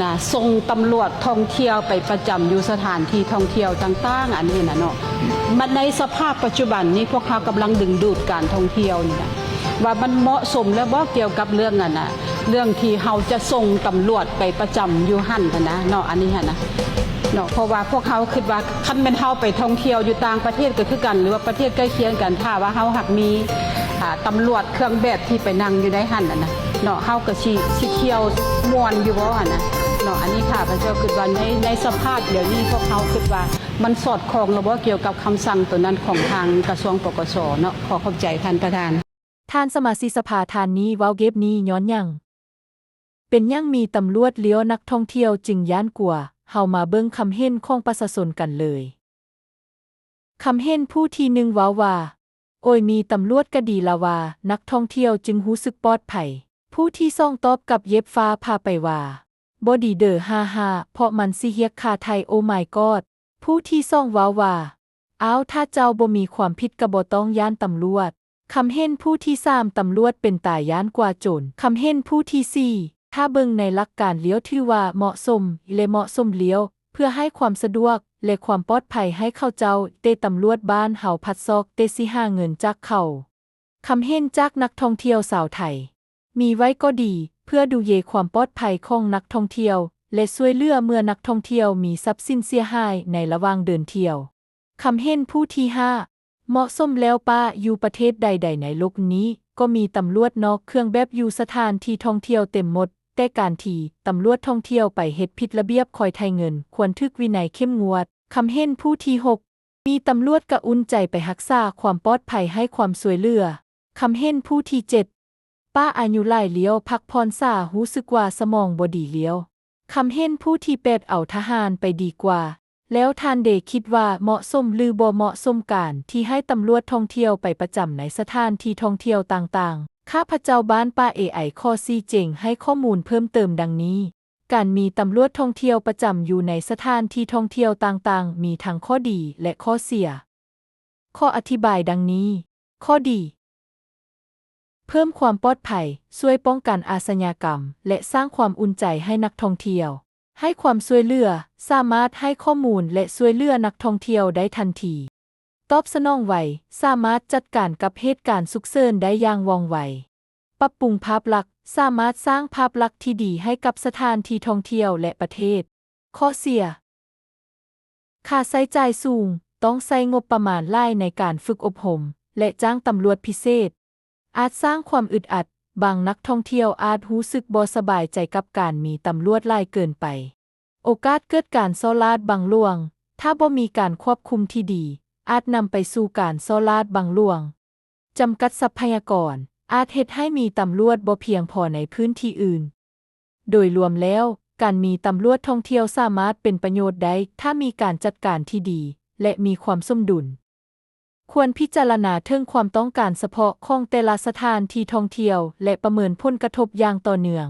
ນະ ສົ່ງຕຳຫຼວດທ່ອງທ່ຽວໄປປະຈຳຢູ່ສະຖານທີ່ທ່ອງທ່ຽວຕ່າງໆ ອັນນີ້ນະເນາະ. ມັນໃນສະພາບປັດຈຸບັນນີ້ ພວກເຮົາກຳລັງດຶງດູດການທ່ອງທ່ຽວນີ້ນະ ວ່າມັນເໝາະສົມແລ້ວບໍ່ ກ່ຽວກັບເລື່ອງອັນນະ ເລື່ອງທີ່ເຮົາຈະສົ່ງຕຳຫຼວດໄປປະຈຳຢູ່ຫັ້ນຫັ້ນນະເນາະ ອັນນີ້ຫັ້ນນະເນາະ. ເພາະວ່າພວກເຮົາຄິດວ່າ ຄັນແມ່ນເຮົາໄປທ່ອງທ່ຽວຢູ່ຕ່າງປະເທດກໍຄືກັນ ຫຼືວ່າປະເທດໃກ້ຄຽງກັນ ຖ້າວ່າເຮົາຫາກມີ ອ່າ ຕຳຫຼວດເຄື່ອງແບບທີ່ໄປນັ່ງຢູ່ໃນຫັ້ນຫັ້ນນະເນາະ ເຮົາກໍຊິ ຊິທ່ຽວມ່ວນຢູ່ບໍ່ຫັ້ນນະເນາະ. ອັນນີ້ຂ້າພະເຈົ້າຄິດວ່າ ໃນ ໃນສະພາບດຽວນີ້ ພວກເຮົາຄິດວ່າມັນສອດຄ່ອງແລ້ວບໍ່ ກ່ຽວກັບຄຳສັ່ງໂຕນັ້ນຂອງທາງກະຊວງ ປກສ ເນາະ. ຂໍຂອບໃຈທ່ານປະທານ. ທ່ານສະມາຊິກສະພາທ່ານນີ້ເວົ້າແບບນີ້ຍ້ອນຫຍັງ? ເປັນຫຍັງມີຕຳຫຼວດລ້ຽວນັກທ່ອງທ່ຽວຈຶ່ງຢ້ານກົວ? ເຮົາມາເບິ່ງຄຳເຫັນຂອງປະຊາຊົນກັນເລີຍ. ຄຳເຫັນຜູ້ທີໜຶ່ງເວົ້າວ່າ ໂອ້ຍ ມີຕຳຫຼວດກະດີລະວ່າ ນັກທ່ອງທ່ຽວຈຶ່ງຮູ້ສຶກປອດໄພ. ຜູ້ທີສອງຕອບກັບແບບຟ້າຜ່າໄປວ່າ ບໍ່ດີເດີ ຫາໆ ເພາະມັນຊິຮຽກຄ່າໄຖ່. Oh my god. ຜູ້ທີສອງເວົ້າວ່າ ອ້າວ ຖ້າເຈົ້າບໍ່ມີຄວາມຜິດກະບໍ່ຕ້ອງຢ້ານຕຳຫຼວດ. ຄຳເຫັນຜູ້ທີສາມ ຕຳຫຼວດເປັນຕາຢ້ານກວ່າໂຈນ. ຄຳເຫັນຜູ້ທີສີ່ ຖ້າເບິ່ງໃນຫຼັກການແລ້ວຖືວ່າເໝາະສົມ ແລະ ເໝາະສົມແລ້ວ ເພື່ອໃຫ້ຄວາມສະດວກ ແລະ ຄວາມປອດໄພໃຫ້ເຂົາເຈົ້າ, ແຕ່ຕຳຫຼວດບ້ານເຮົາພັດຊອກແຕ່ຊິຫາເງິນຈາກເຂົາ. ຄຳເຫັນຈາກນັກທ່ອງທ່ຽວຊາວໄທ ມີໄວ້ກໍດີ ເພື່ອດູແລຄວາມປອດໄພຂອງນັກທ່ອງທ່ຽວ ແລະ ຊ່ວຍເຫຼືອເມື່ອນັກທ່ອງທ່ຽວມີຊັບສິນເສຍຫາຍໃນລະຫວ່າງເດີນທ່ຽວ. ຄຳເຫັນຜູ້ທີຫ້າ ເໝາະສົມແລ້ວປະ ຢູ່ປະເທດໃດໆໃນໂລກນີ້ກໍມີຕຳຫຼວດນອກເຄື່ອງແບບຢູ່ສະຖານທີ່ທ່ອງທ່ຽວເຕັມໝົດ, ແຕ່ການທີ່ຕຳຫຼວດທ່ອງທ່ຽວໄປເຮັດຜິດລະບຽບຄອຍໄຖ່ເງິນ ຄວນຖືກວິໄນເຂັ້ມງວດ. ຄຳເຫັນຜູ້ທີຫົກ ມີຕຳຫຼວດກະອຸ່ນໃຈໄປຮັກສາຄວາມປອດໄພ ໃຫ້ຄວາມຊ່ວຍເຫຼືອ. ຄຳເຫັນຜູ້ທີເຈັດ ປ້າອາຍຸຫຼາຍແລ້ວ ພັກຜ່ອນຊ້າ ຮູ້ສຶກວ່າສະໝອງບໍ່ດີແລ້ວ. ຄຳເຫັນຜູ້ທີແປດ ເອົາທະຫານໄປດີກວ່າ. ແລ້ວທ່ານເດຄິດວ່າເໝາະສົມ ຫຼື ບໍ່ເໝາະສົມ ການທີ່ໃຫ້ຕຳຫຼວດທ່ອງທ່ຽວໄປປະຈຳໃນສະຖານທີ່ທ່ອງທ່ຽວຕ່າງໆ? ຂ້າພະເຈົ້າບ້ານປ່າເອໄອ ຂໍຊີ້ແຈງໃຫ້ຂໍ້ມູນເພີ່ມເຕີມດັ່ງນີ້. ການມີຕຳຫຼວດທ່ອງທ່ຽວປະຈຳຢູ່ໃນສະຖານທີ່ທ່ອງທ່ຽວຕ່າງໆ ມີທັງຂໍ້ດີ ແລະ ຂໍ້ເສຍ. ຂໍອະທິບາຍດັ່ງນີ້. ຂໍ້ດີ ເພີ່ມຄວາມປອດໄພ, ຊ່ວຍປ້ອງກັນອາຊະຍາກຳ ແລະ ສ້າງຄວາມອຸ່ນໃຈໃຫ້ນັກທ່ອງທ່ຽວ. ໃຫ້ຄວາມຊ່ວຍເຫຼືອ, ສາມາດໃຫ້ຂໍ້ມູນ ແລະ ຊ່ວຍເຫຼືອນັກທ່ອງທ່ຽວໄດ້ທັນທີ. ຕອບສະໜອງໄວ, ສາມາດຈັດການກັບເຫດການສຸກເສີນໄດ້ຢ່າງວ່ອງໄວ. ປັບປຸງພາບລັກ, ສາມາດສ້າງພາບລັກທີ່ດີໃຫ້ກັບສະຖານທີ່ທ່ອງທ່ຽວ ແລະ ປະເທດ. ຂໍ້ເສຍ ຄ່າໃຊ້ຈ່າຍສູງ, ຕ້ອງໃຊ້ງົບປະມານຫຼາຍໃນການຝຶກອົບຮົມ ແລະ ຈ້າງຕຳຫຼວດພິເສດ. ອາດສ້າງຄວາມອຶດອັດ, ບາງນັກທ່ອງທ່ຽວອາດຮູ້ສຶກບໍ່ສະບາຍໃຈກັບການມີຕຳຫຼວດຫຼາຍເກີນໄປ. ໂອກາດເກີດການສໍ້ລາດບັງຫຼວງ, ຖ້າບໍ່ມີການຄວບຄຸມທີ່ດີ, ອາດນຳໄປສູ່ການສໍ້ລາດບັງຫຼວງ. ຈຳກັດຊັບພະຍາກອນ, ອາດເຮັດໃຫ້ມີຕຳຫຼວດບໍ່ພຽງພໍໃນພື້ນທີ່ອື່ນ. ໂດຍລວມແລ້ວ, ການມີຕຳຫຼວດທ່ອງທ່ຽວສາມາດເປັນປະໂຫຍດໄດ້ ຖ້າມີການຈັດການທີ່ດີ ແລະ ມີຄວາມສົມດຸນ. ຄວນພິຈາລະນາເຖິງຄວາມຕ້ອງການສະເພາະຂອງແຕ່ລະສະຖານທີ່ທ່ອງທ່ຽວ ແລະ ປະເມີນຜົນກະທົບຢ່າງຕໍ່ເນື່ອງ.